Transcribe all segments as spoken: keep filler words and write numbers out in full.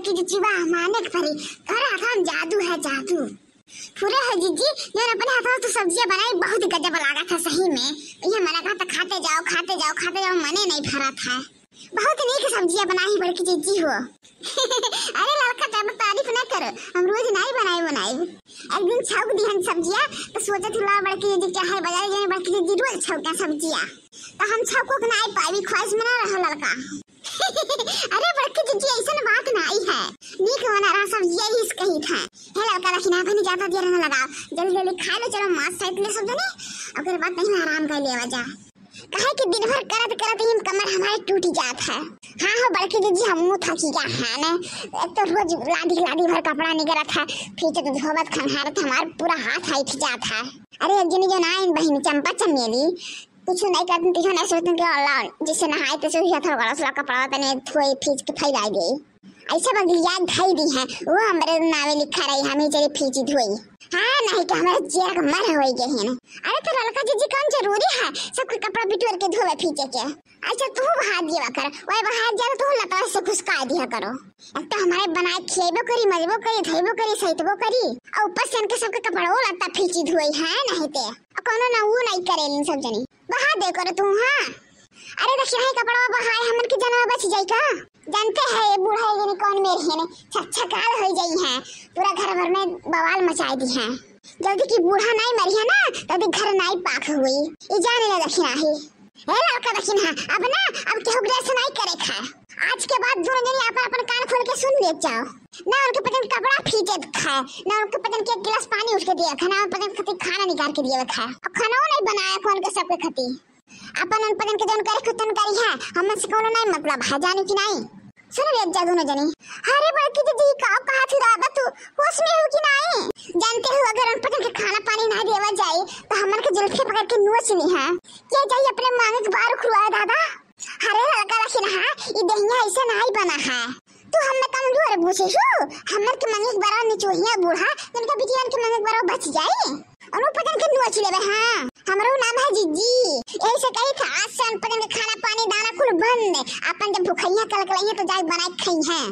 बड़की जिज्जी, वाह, माने के परी, तोहरे हाथवा में जादू है, जादू। पूरे हो जिज्जी, जौन अपने हाथवा से सब्जिया बनाई, बहुत गजब लागत है सही में। ये हमारा कहा तो खाते जाओ, खाते जाओ, खाते जाओ, मने नहीं भरत है। बहुत नीक सब्जिया बनाई बड़की जिज्जी हो। अरे ललका, ज्यादा तारीफ ना करो, हम रोज नाई बनाई बनाई। एक दिन छौंक दिहन सब्जिया, तो सोचत हला बड़की जिज्जी चाहे बाजार जाए, बड़की जिज्जी रोज छौंके सब्जिया। तो हम छौंको के नाई पाई, ख्वाहिश में ना रहो ललका। अरे बड़की जिज्जी, ऐसन बात नाई है, नीक बना रहा सब्जिया, ही कही था। हे ललका, लेकिन आप नहीं ज्यादा देर ना लगाओ, जल्दी जल्दी खा लो, चलो मांस साइड ले सब जने, ओकर बाद नहीं आराम कर लेवा जा। काहे कि दिन भर करत करत ही कमर हमारे टूट जात है। हाँ हो बड़की जिज्जी, हमहू थकी गया है ने। एक तो रोज लादी लादी भर कपड़ा निकरत है, फिर तो धोवत खंगारत हमार पूरा हाथ हट जात है। अरे एक जनी जो ना आइन बहिनी चंपा चमेली, कुछ नहीं करती, कुछ नहीं सोचती कि अल्लाह, जैसे नहाए तैसे हुई हथवा गड़स ला कपड़ा तने धोए फीच के फैला दे। ऐसा बगलिया धई दी है, वो हमरे नावे लिखा रही, हम ही चली फीची धोई। हाँ, नहीं तो हमारे जिया का मर होई गए हैं। अरे तो ललका जिज्जी, कौन जरूरी है सबके कपड़ा बिटोर के धोवे फीचे के? अच्छा, तू बहा दिया कर, वही बहा दिया तो तू लतवा से घुसका दिया करो। एक तो हमारे बनाए खिएबो करी, मजबो करी, धोइबो करी, सहितबो करी, और ऊपर से इनके सबके कपड़ो लत्ता फीची धोई है, नहीं ते और कौनो ना वो नहीं करेलिन सब जनी। बहा दे करो तू, हाँ। अरे देखिए, है कपड़वा बहाए हमन के जनवा बच जाई का? जानते हैं ये बूढ़ा ये जनी कौन मेर है ने, छकछकाल हो जाई है, पूरा घर भर में बवाल मचाई दी है। जल्दी की बूढ़ा नहीं मरी है ना, तभी घर नहीं पाक हुई। ये जाने ले दखिना ही। ए ललका दखिना, अब ना, अब केहू के ऐसे नहीं करे खाए। आज के बाद दोनों जनी अपन अपन कान खोल के सुन ले जाओ। ना उनके पतन कपड़ा फीचे खाए, ना उनके पतन के एक गिलास पानी उठ के दिया खाए, ना उनके पतन खातिर खाना निकाल के दिया खाए। और खाना नहीं बनाया कौन के सबके खातिर। अपन उन पतन के जौन करे खुद तन करी है, हमन से कौनो नहीं मतलब है, जानी कि नहीं? सुन ले जा दोनों जनी। अरे बड़की दीदी, का कहा थी दादा तू, होश में हो कि नहीं? जानते हो अगर उन पतन के खाना पानी ना देवा जाए तो हमन के जुल्फे पकड़ के नोच ली है। क्या जाई अपने मांगे के बार उखड़वाए दादा? अरे ललका लखिन हा, ई दहिया ऐसे नहीं बना है। तू हमें कमजोर बूझे हो, हमर के मांगे के बार निचोहिया बूढ़ा, जिनका बिटियन के मांगे के बार बच जाए। अनु पतन के नोच लेबे, हाँ। हमरो नाम है जिज्जी। यही से कही था, आज से अनपढ़न के खाना पानी दाना कुल बंद। अपन जब भुखइया कलकलइया तो जाके बनाए के खइहें।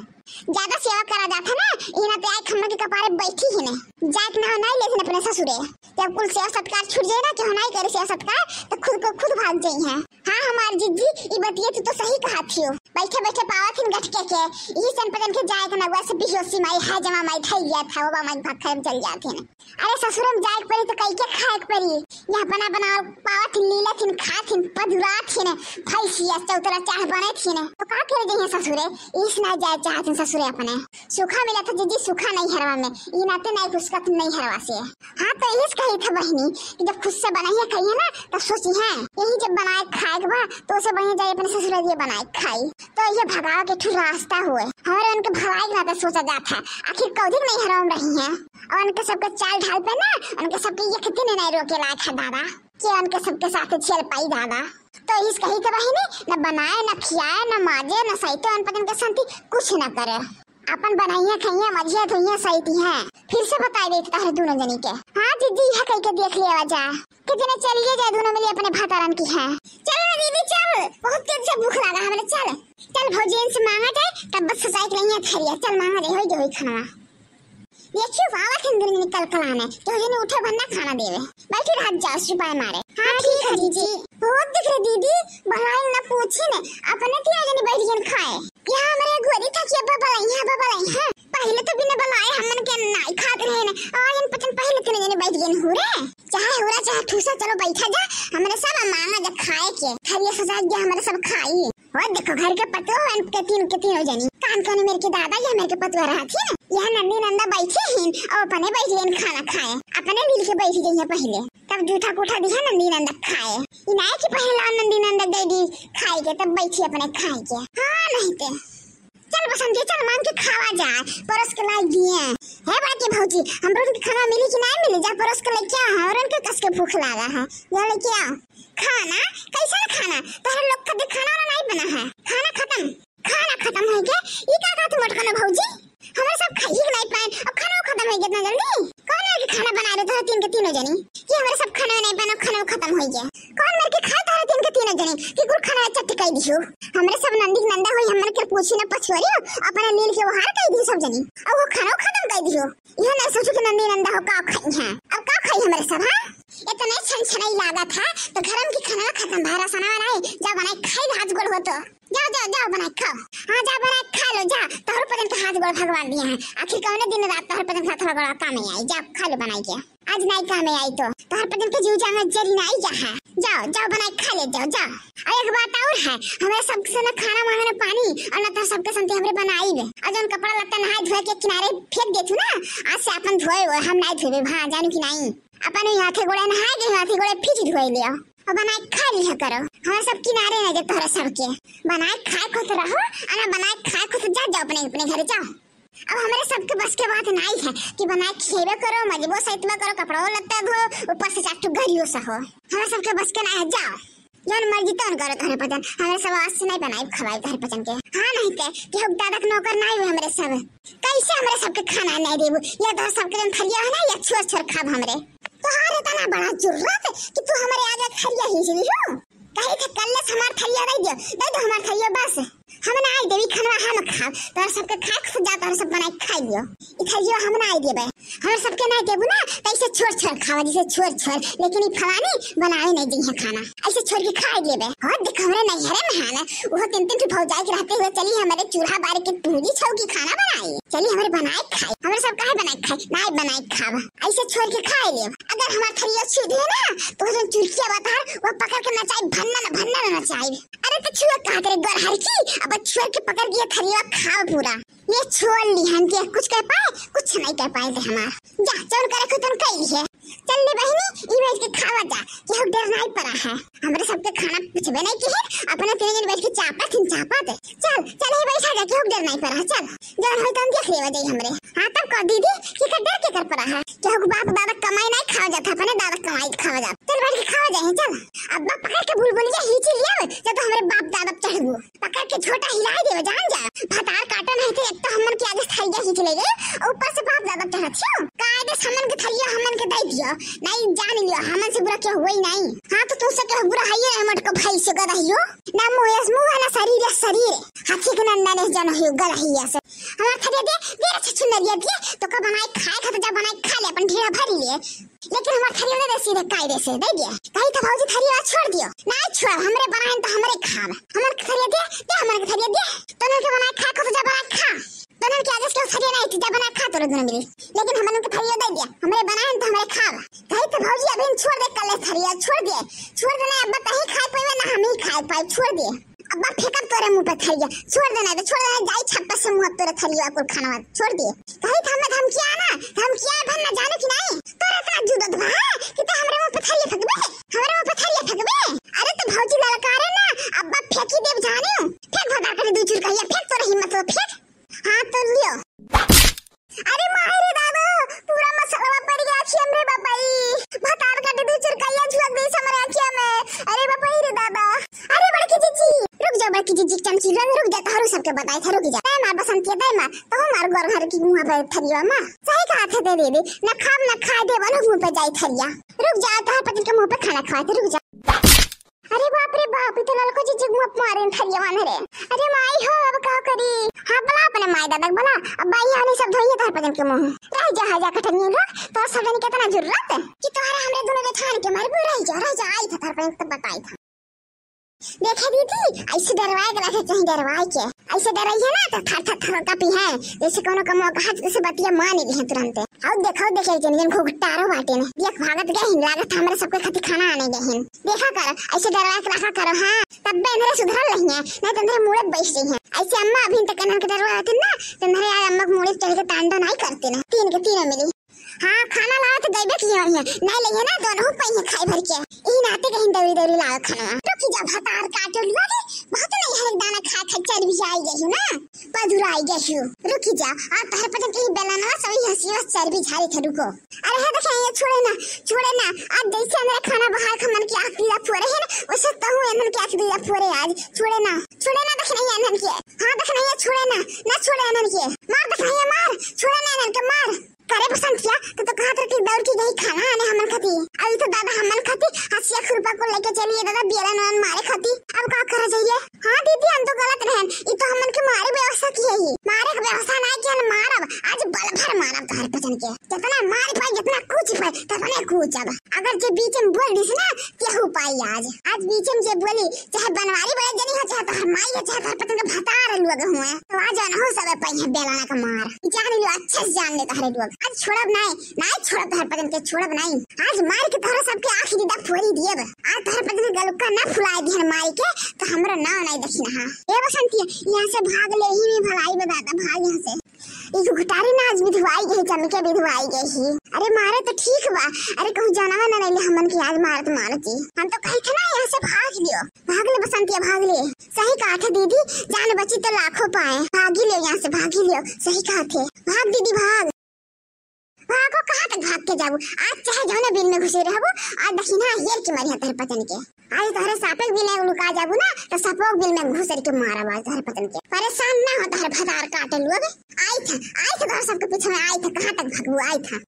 ज्यादा सेवा करा जात है ना, इही नाते आए खम्मा के कपारे बैठी ही ने। जात ना हो नहीं लेकिन अपने ससुरे। जब कुल सेवा सत्कार छूट जाए ना, केहू नहीं करे सेवा सत्कार, तो खुद को खुद भाग जाई हैं। हाँ हमार जिज्जी, ई बतिया तू तो सही कहा थियो। बैठे बैठे पावत हिन गटके के, यही से अनपढ़न के जाए के नगुआ से बेहोशी माई है जमा माई धई लिया था, वो बा माई भाग खा चल जात हिन। अरे ससुर में जाए के परी तो कई के खाए के परी। यहाँ बना बनाओ पावत हिन, लीलत हिन, खात हिन, पदुरात हिन, भैंसिया चौतरा चाह बने हिन। तो का करे जइहे ससुरे? इस ना जाए चाहत हिन ससुरे अपने। सूखा मिला था जिज्जी, सूखा नहीं हरवा में। ई नाते नहीं कुछ कत नहीं हरवा से। हाँ तो इस कही था बहिनी कि जब खुद से बनाइए खाइए ना तो सोची हैं। यही जब बनाए खाए के बा तो उसे बढ़िया जाए अपने ससुरे दिए बनाए खाई। तो ये भगाव के ठू रास्ता हुए। हमारे उनके भलाई के नाते सोचा जात है। आखिर कौधिक नहीं हरवा में रही हैं। और उनके सबके चाल ढाल पे ना, उनके सबके ये खेती नहीं रोके लायक है दादा, कि उनके सबके साथ झेल पाई दादा। तो इस कही के बहिनी न बनाए, न खियाए, न माजे, न सहिते, उन पतन के संती कुछ न करे। अपन बनाइए, खाइए, मजिए, धोइए, सहिती हैं। फिर से बताई देती तहरे दोनों जनी के। हाँ जिज्जी, यह कही के देख लिया जा। कि जने चलिए जाए दोनों मिली अपने भातारन की हैं। चलो ना दीदी, चल, बहुत तेज से भूख लगा हमरे, चल। चल भौजी, इनसे मांगा जाए, तब बस सजाई के नहीं है थरिया। चल मांगा जाए, होई गए, होई खाना। ये क्यों बाबा के अंदर निकल कर आने? तो ये उठे भर ना खाना देवे। बैठी रह जा, सिपाही मारे। हाँ, ठीक है, दीदी। बहुत दिख रहे, दीदी। भलाई ना पूछी ने, अपने तीन जने बैठ गए खाए। यहाँ हमारे गोरी था कि अब बबलाई है, बबलाई है। पहले तो बिना बलाए हमन के नाई खात रहे ने। और इन पचन पहले तीन जने बैठ गए हो रे। चाहे हो रहा, चाहे ठूसा, चलो बैठा जा। हमरे सब मांगा जा खाए के। थरिया सजा दिया, हमरे सब खाई। और देखो, घर के पतोह हैं के तीन के तीनों जनी। कान कान मेरे के दादा, ये मेरे के पतोह रहा थी ना। यह नंदी नंदा बैठी ही और अपने बैठ गए खाना खाए, अपने मिल के बैठ गई है पहले। तब जूठा कोठा दिया नंदी नंदा खाए। इनाए के पहला नंदी नंदा दे दी खाए के, तब बैठी अपने खाए के। हाँ, नहीं ते। चल बसंती, चल मांग के खावा जाए, परोस के लाई दिए। हे बाकी भौजी, हमरो के खाना मिली कि नहीं मिली? जा परोस के लेके आ, और उनके कस के भूख लागा है। जा लेके आओ। खाना? कैसन खाना? तोहरे लोग खातिर खाना वाना नहीं बना है। खाना खत्म। खाना खत्म हो गया? ई का कहत मोटकनो भौजी? हमरे सब खाइए के नहीं पाए, अब खाना खत्म हो गया इतना जल्दी? कौन है कि खाना बना रहे तोहरे तीन के तीनों जनी? कि हमरे सब खाना नहीं पाए, खाना खत्म हो गया। कौन मर के खाए तोहरे तीन के तीनों जनी कि कुल खाना चट कर दियो? हमरे सब नंदी के नंदा होई, हमन के पूछी ना पछोरी, अपने नील के ओहार कइ दियो सब जनी। अब वो खाना खत्म कइ दियो। यह नहीं सोचो कि नंदी नंदा हो का खाई हैं। अब का खाई हमरे सब, हाँ? इतने छन छनाई लागत है, तो घर में की खाना खत्म भा, रसना बनाई, जा बनाई खाई, हाथ गोड़ हो तो। जाओ, जाओ, जाओ, बनाई खाओ। हाँ, जा बनाई खा लो, जा। तोहर पजन के हाथ गोड़ भगवान दिए हैं। आखिर कौने दिन रात तोहर पजन के हाथ गोड़ काम में आई? जा, खा लो बनाई के। आज नाई काम में आई तो तोहर पजन के जीव जांगर जरी नाई जा है। जाओ, जाओ, बनाई खा ले, जाओ, जाओ। और एक बात और है, हमरे सबसे ना खाना मांगे ना पानी, और ना तो सबके संती हमरे बनाई बे। और जौन कपड़ा लत्ता नहाए धोए के किनारे फेंक देथू ना, आज से अपन धोए हुए हम नाई धोबे, हाँ, जानू कि नाई? अपन ही हाथे गोड़े नहाए गए, हाथे गोड़े फीची धोए लियो। और बनाए खा लिया करो। हमरे सब किनारे ना जे तोहरा सबके। बनाए खाए खुद रहो, और ना बनाए खाए खुद जा, जाओ अपने, अपने घरे जाओ। अब हमरे सबके बस के बात नाई है कि बनाए खेबे करो, मजबो सैतबो करो, कपड़ो लत्ता धो, ऊपर से चार ठो गरियो सहो। हमरे सबके बस के नाई है, जाओ। जौन मर्जी तौन करो तोहरे पजन, हमरे सब आज से नाई बनाई खवाई तोहरे पजन के। हाँ, नहीं ते, कि हम दादा के नौकर नाई हुए हमरे सब। कैसे हमरे सबके खाना नाई देबू? या तोहरे सबके जौन थरिया है ना, या छोर छोर खाब हमरे। तोहार इतना बड़ा जुर्रत कि तू हमरे आगे थरिया ही चली हो? कही थे कल्ले से हमार थरिया दे दियो, दे दो हमार थरिया बस। हम ना आई देवी खनवा हम खाब, तोहर सबके खाए खुद जा, तोहर सब बनाई खाई लियो। ई थरिया हम ना आई देबे, हमर सबके ना देबू ना, त ऐसे छोर छोर खावा, जैसे छोर छोर, लेकिन ई फलानी बनावे नहीं दी है खाना, ऐसे छोर के खाई लेबे। हो देख हमरे नैहरे में है ना, वो तीन तीन ठो भौजाई के रहते हुए चली हमरे चूल्हा बारे के पूरी छौकी खाना बनाई, चली हमरे बनाए खाई, हमरे सब काहे बनाए खाई, ना बनाए खाब, ऐसे छोर के खाई लेब। अगर हमार थरिया छू दे ना, तो वो जौन चुरकिया बता, वो पकड़ के नचाई, भन्ना न, भन्ना न नचाई। अरे तो छुआ कहा तेरे गरहर की, अब छुआ के पकड़ के थरिया खाओ पूरा। ये छोड़ ली हन के कुछ कह पाए, कुछ नहीं कह पाए थे हमार। जा, जौन करे खुद उन कह ली है। चल ले बहिनी, ई बैठ के खावा जा, केहू डर नहीं पड़ा है। हमरे सबके खाना पूछबे नहीं की है, अपने तीन जन बैठ के चापा थिन चापा थे। चल, चल ही बैठा जा, केहू डर नहीं पड़ा है, चल। जौन होई तौन देख लेवा जाई हमरे। हाँ, तब कह दीदी, केकर डर केकर पड़ा है? केहू के बाप दादा कमाई नहीं खावा जाता, अपने दादा कमाई खावा जाता। चल बैठ के खावा जाए, चल। अब बाप पकड़ के बुलबुलिया ही चिल्लिया, जब तो हमरे बाप दादा चढ़बू। पकड़ के झोटा हिला देवे, जान जा। भतार काटो नहीं तो एक तो हमन के आगे थरिया खींच ले गए, और ऊपर से बाप दादा चढ़त हो। कायदे से हमन के थरिया हमन के दे दियो, नहीं जान लियो, हमन से बुरा केहू हुई नहीं। हाँ, तो तुमसे केहू बुरा है ही नहीं, मटको भाई से गदा हियो। ना मुँह है मुँह है, ना शरीर है शरीर। हाथी के नंदा ने जन हियो, गदा हिया से। हमार थरिया दे, दे रे छछुनरिया दे, तो का बनाए खाए खातिर जा, बनाए खा ले, अपन ढीड़ा भरी ले। लेकिन हमार थरिया दे दे सीधे कायदे से, दे दिया। कही तो भौजी थरिया छोड़ दियो। ना छोड़, हमरे बनाए तो हमरे खाब। हमार थरिया दे, दे हमार थरिया दे। तोनन के बनाए खा, खुद जा बनाए खा। तोनन के आगे से थरिया नहीं, जा बनाए खा, तोरे दोनों मिली। लेकिन हमन के थरिया दे दिया, हमरे बनाए तो हमरे खाब। कही तो भौजी अभी छोड़ दे, कल थरिया छोड़ दे, छोड़ दे ना, अब तही खाए पाए ना हम ही खाए पाए, छोड़ दे। अब्बा फेंकब तोरे मुंह पे थरिया, छोड़ देना तो छोड़ देना, जाई छप्पा से मुंह तोरे थरिया कुल खाना छोड़ दिए। कही था हमें धमकिया ना, धमकिया भन ना जाने की नहीं, तोरे इतना जुदत बा कि ते हमरे मुंह पे थरिया फेंकबे, हमरे मुंह पे थरिया फेंकबे। अरे तो भौजी ललकारे ना, अब्बा फेंकी देब जाने, फेंक भदार करे दू चुरकहिया, फेंक तोरे हिम्मत हो, फेंक। हाँ तो लियो। अरे माई रे दादा, पूरा मसलवा पड़ गया अखिया में रे बापाई। भतार काटे दू चुरकहिया झुलक गई हमरे अखिया में। अरे बापाई रे दादा। अरे बड़की जीजी, रुक जा बड़की जीजी चमची, रुक, रुक जा, तोहरो सबके बताई था, रुक जा। दे मार बसंतिया, दे मार, तहु मार गोर घर की मुंह पे थरिया मार। सही कहा थे दे दे, न खाब न खाए दे, बनो मुंह पे जाई थरिया। रुक जा, तोहर पति के मुंह पे खाना खवाए थे, रुक जा। अरे बाप रे बाप, ई तो ललको जीजी मुंह पे मारे थरिया माने रे। अरे माई हो, अब का करी? हाँ, बला अपने माई दादा के बला। अब बाई हानि सब धोइए तोहर पजन के मुंह। रह जा, है जा कटनिया लोग, तोहर सब जन के इतना जुर्रत कि तोहरा हमरे दोनों के थान के मारबू। रह जा, रह जा, आई था तोहर पजन के तब बताई था। देखे दीदी, ऐसे डरवाए के रखे, कहीं डरवाए के। ऐसे डराई है ना तो थर थर थर कापी है, जैसे कोनो कमवा कहा जैसे बतिया मान ली है तुरंते। आओ देखो, देखे जन जन घुघटारो बाटे ने, देख भागत गए हिन, लागत हमरे सबके खातिर खाना आने गए हिन। देखा कर, ऐसे डरवा के रखा करो, हाँ, तब बे इनरे सुधरल रही है, नहीं तो इनरे मूड़े बैठ गई है। ऐसे अम्मा अभी तक इन्हन के डरवा रहते ना, तो इनरे आज अम्मा के मूड़े चढ़ के तांडव नहीं करते ना, तीन के तीनों मिली। हाँ, खाना लावे तो गईबे की होई है, नहीं लइहे ना, दोनों पइहे खाए भर के। ई नाते कहीं दौरी दौरी लावे खाना। रुकी जा, भतार काटे लगे, बहुत नहीं है, एक दाना खाए खाए चर्बी आई गई हूँ ना, पदुरा आई गई हूँ। रुकी जा, और तहर पजन के बेलनवा सभी हंसी बस चर्बी झाड़ी थे, रुको। अरे है देखे, ये छोड़े ना, छोड़े ना, आज जैसे हमारे खाना बहार के मन की आँख दीदा फोरे है ना, वैसे तहु एनन की आँख दीदा फोरे आज, छोड़े ना, छोड़े ना, देख नहीं एनन के, हाँ देख नहीं, छोड़े ना, ना छोड़े एनन के, मार देख नहीं, मार, छोड़े ना एनन के, मार। करे बसंतिया, तू तो कहत रहे कि दौड़ के गई खाना आने हमन खाती। अभी तो दादा हमन खाती हंसिया खुरपा को लेके चलिए दादा, बियला ननन मारे खाती। अब का करा जाइए? हाँ दीदी, हम तो गलत रहे के। जितना मार पाए, जितना कूच पाए, ततने कूचब। अगर जे बीच में बोल दिस ना, तेहू पाई आज। आज बीच में जे बोली, चाहे बनवारी बड़े जनी हो, चाहे तोहर माई हो, चाहे तोहर पतन के भतार लोग हुए, तो आज अनहु सबे पाई है बेलाना का मार। जान लियो, अच्छे से जान ले तोहरे लोग। आज छोड़ब नहीं, नहीं छोड़ब तोहर पतन के, छोड़ब नहीं। आज मार के तोहरा सबके आँख दीदा फोड़ी दियब। आज तोहर पतन के गलुक्का ना फुलाए दिहन मार के, तो हमरा नाव नहीं देखी ना। ए बसंती, यहाँ से भाग ले, ही में भलाई बा दादा, भाग यहाँ से। ई घुघटारी ना आज विधवाई गई, जम के विधवाई गई ही। अरे मारे तो ठीक बा, अरे कहूँ जानवा ना ले हमन के आज मारत मारत ही। हम तो कही थे ना यहाँ से भाग लियो, भाग ले बसंतिया भाग ले। सही कहा थे दीदी, जान बची तो लाखों पाए। भागी लियो यहाँ से, भागी लियो, सही कहा थे। भाग दीदी भाग। भागो, कहाँ तक भाग के जाबू? आज चाहे जौने बिल में घुसे रहबू, आज दहिना हेर के मारी तोहरे पतन के। आज तोहरे सापेक बिल में लुका जाबू ना, तो सपोक बिल में घुसर के मारब आज तोहरे पतन के। परेशान ना हो, तोहरे भतार काटे लोग। आई था, आई था तोहरे सबके पीछे में, आई था, कहाँ तक भागबू, आई था।